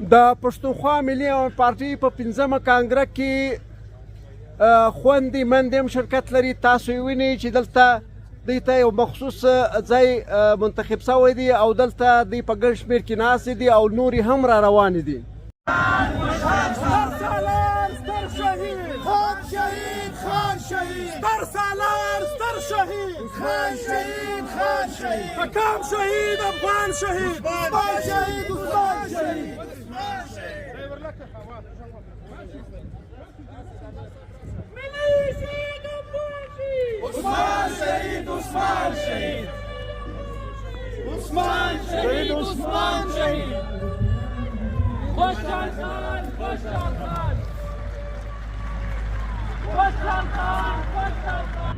د پښتونخوا ملي عوامي پارټي په پنځمه کانګره کې خوندې مندې هم شرکت لري. تاسو یې وینئ چې دلته دوی ته یو مخصوص ځای منتخب شوی دی او دلته دوی په ګڼ شمېر کې ناستې دي او نورې هم را روانې دي. ستر سالار ستر شهید خان شهید خان شهید حکام شهید افغان شهید عثمان شهید عثمان شهید عثمان شهید عثمان شهید عثمان شهید عثمان شهید خوشحال خان خوشحال خان خوشحال خان خوشحال خان.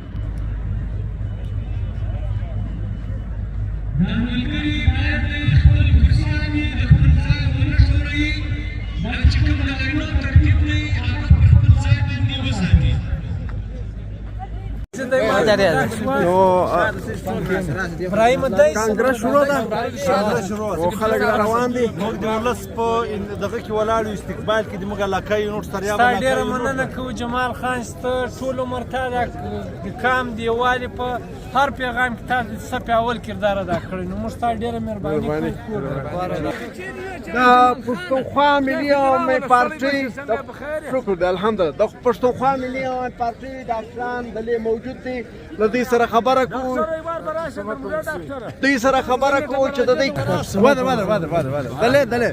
دا ملګري باید خپل کرسیانې د خپل ځای ونه ښوروي، دا چې کوم د لاینو ترتیب دی هغه پر خپل ځای باندې وساتي. نو کانګره شروع ده او خلک را روان دي. موږ د ولس په دغه کې ولاړ یو، استقبال کې د موږ علاقه یو نور ستړیا. ستا ډېره مننه کوو جمال خان، چې ته ټول عمر تا د کام د یووالي په هر پیغام کې تا د صف اول کردار ادا کړی، نو موږ تا ډېره مهرباني کوو. د پښتونخوا ملي عوامي پارټي، شکر دی الحمدلله، د پښتونخوا ملي عوامي پارټي ډاکټران دلې موجود دي. له دوی سره خبره کوو، دوی سره خبره کوو چې د دوی ودر ودر ودر ودر ودر دلې دلې.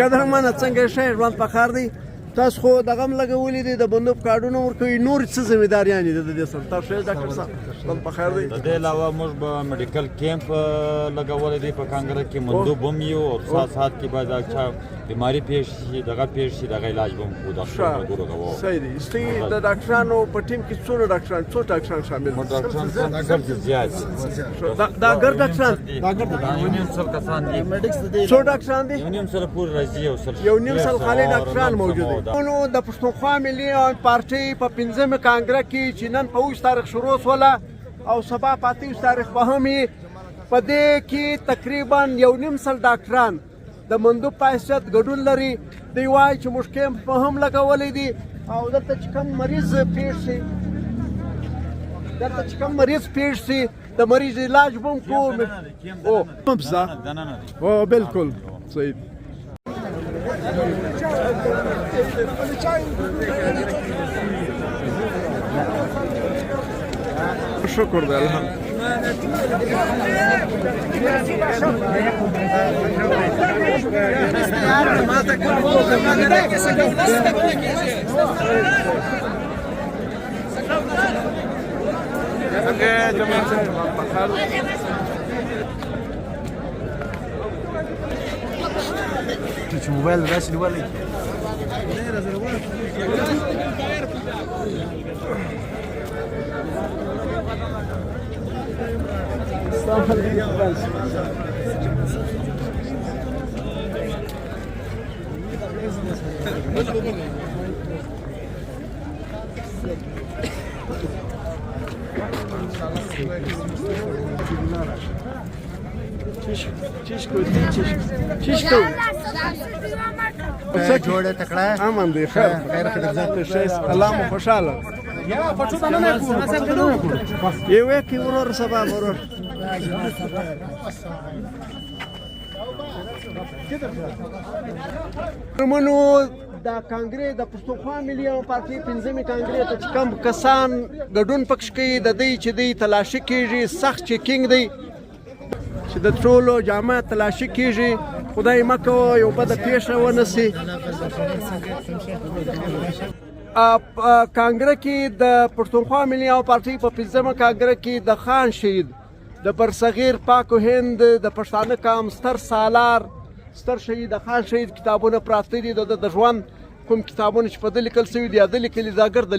قدرمنه، څنګه ښه ژوند په خار دی؟ تاسو خو دغه هم لګولي دي، د بندوب کارډونه ورکوي، نور څه ذمهداریانې دي د دې سره؟ تاسو ښه ډاکټر صاحب، ژوند په خیر دی؟ د دې علاوه موږ به میډیکل کیمپ لګولی دی په کانګره کې، مندوب هم یو او سات سات کې به دا چا بیماری پیښ شي، دغه پیښ شي، دغه علاج به هم کوو د خپلو ملګرو غواو. صحیح دی. ستاسو د ډاکټرانو په ټیم کې څومره ډاکټران، څو ډاکټران شامل دي؟ موږ ډاکټران سل څخه زیات دي. دا ګر ډاکټران؟ یو نیم سل کسان دي. څو ډاکټران دي؟ یو نیم سل پورې راځي، یو سل 1.5 خالي ډاکټران موجود دي. نو د پښتونخوا ملي پارټي په پنځمه کانګره کې چې نن په 23 تاریخ شروع شوله او سبا په 28 تاریخ به هم وي، په دې کې تقریبا 1.5 ډاکټران د مندوب په حیثیت ګډون لري. دوی وایي چې موږ کیمپ به هم لګولی دی او دلته چې کوم مریض پیښ شي، دلته چې کوم مریض پیښ شي، د مریض علاج به هم کوو. او او بالکل صحیح. شکر دی الحمد. چې موبایل داسې نیولی. چیش کو جوړه تکړه. امن دی، خیر خیر خدای. ښه، الله مو خوشاله. یو کې ورور سبا ورور منو. د کانګرې د پښتونخوا ملي عوامي پارټي پنځمې کانګرې ته چې کوم کسان ګډون پکښ کوي، د دوی چې دی تلاشي کیږي، سخت چیکینګ دی چې د ټولو جامه تلاشي کیږي. خدای مه کوه یو بده پیښه ونه سي. کانګره کې د پښتونخوا ملي عوامي پارټي په پنځمه کانګره کې د خان شهید، د برصغیر پاک هند د پښتانه کام ستر سالار ستر شهید د خان شهید کتابونه پراته دي. د ده د ژوند کوم کتابونه چې په ده لیکل شوي دي یا ده لیکلي، دا ګرده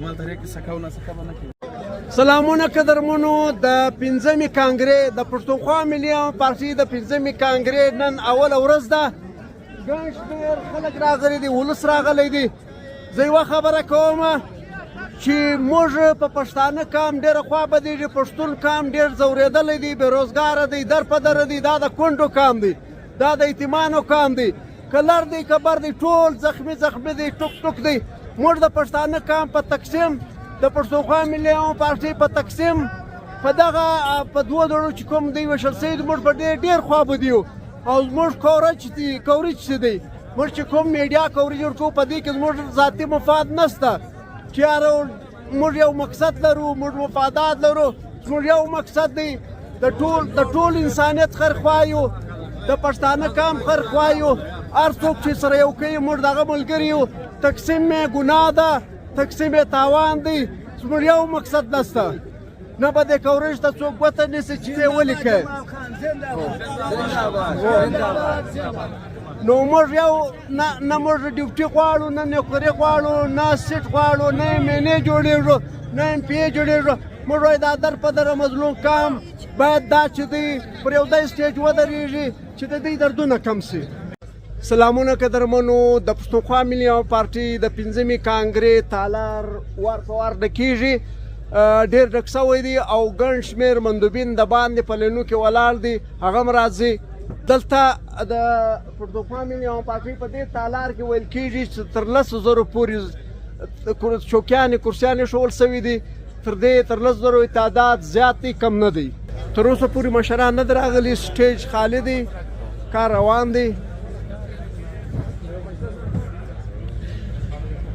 مال ترې کې سکاو نه سکا نه کوي. سلامونه قدرمنو، د پنځمې کانګرې د پښتونخوا ملي عامه پارټي د پنځمې کانګرې نن اوله ورځ ده. ګڼ شمېر خلک راغلي دي، ولس راغلی دی. زه یوه خبره کوم چې موږ په پښتانه کام ډېره خوا بدېږي. پښتون کام ډېر ځورېدلی دی، بې روزګاره دی، در په در دی. دا د کونډو کام دی، دا د یتیمانو کام دی، که لر دی که بر دی، ټول زخمی زخمی دی، ټوک ټوک دی. موږ د پښتانه کام په تقسیم، د پښتونخوا ملي عامه پارټۍ په تقسیم، په دغه په دوو دړو چې کوم دی ویشل سوی دی، موږ په ډېر ډېر خوابدي یو. او زموږ کورج دی، کوریج چې دی، موږ چې کوم میډیا کوریج ورکوو، په دې کې زموږ ذاتي مفاد نشته چې یاره موږ یو مقصد لرو، موږ مفادات لرو. زموږ یو مقصد دی، د ټول انسانیت خیرخواه یو، د پښتانه کام خیرخواه یو. هر څوک چې سره یو کوي، موږ دغه ملګري یو. تقسیم یې ګناه ده، تقسیم یې تاوان دی. زموږ یو مقصد نشته، نه به د کوریج ته څوک ګوته نیسي چې یې ولیکه. نو موږ یو نه نه موږ ډیوټي غواړو، نه نوکري غواړو، نه سیټ غواړو، نه ایم این ای جوړېږو، نه ایم پي ای جوړېږو. موږ وایو دا در په در مظلوم کام باید دا چې دی پر یو ځای سټیج ودرېږي چې د دوی دردونه کم سي. سلامونه قدرمنو، د پښتونخوا ملي عامه پارټي د پنځمې کانګرې تالار وار په وار ډکېږي، ډېر ډک سوی دی او ګڼ شمېر مندوبین د باندې په لینو کې ولاړ دي، هغه هم راځي. دلته د پښتونخوا ملي عامه پارټي په دې تالار کې ویل کېږي چې تر 10,000 پورې چوکیانې کرسیانې ښوول سوي دي. تر دې تر 10,000 تعداد زیات دی، کم نه دی. تر اوسه پورې مشران نه دي راغلي، سټیج خالي دی، کار روان دی.